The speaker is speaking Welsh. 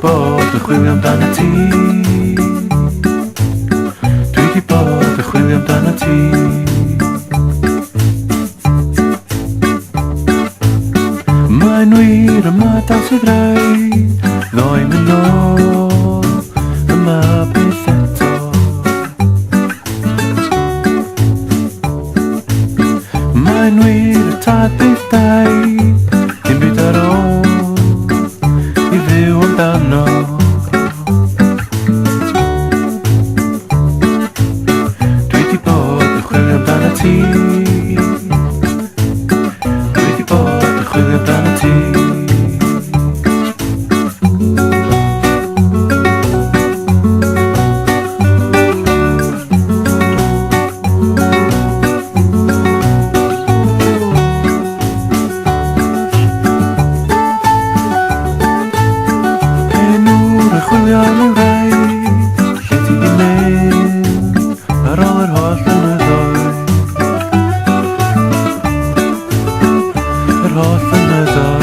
Bod yn chwilio amdano ti. Dwi 'di bod yn chwilio amdano ti. Mae'n wir yma dal sydd rai ddoe mynd nôl yma byth eto. Mae'n wir y tad byth dau, dim byd ar ôl i fyw amdano. Dwi 'di bod yn chwilio amdano ti. Dwi 'di bod yn chwilio amdano ti. Hen ŵr yn chwilio am ei wraig, lle ti 'di mynd ar ôl yr holl flynyddoedd? Yr holl flynyddoedd.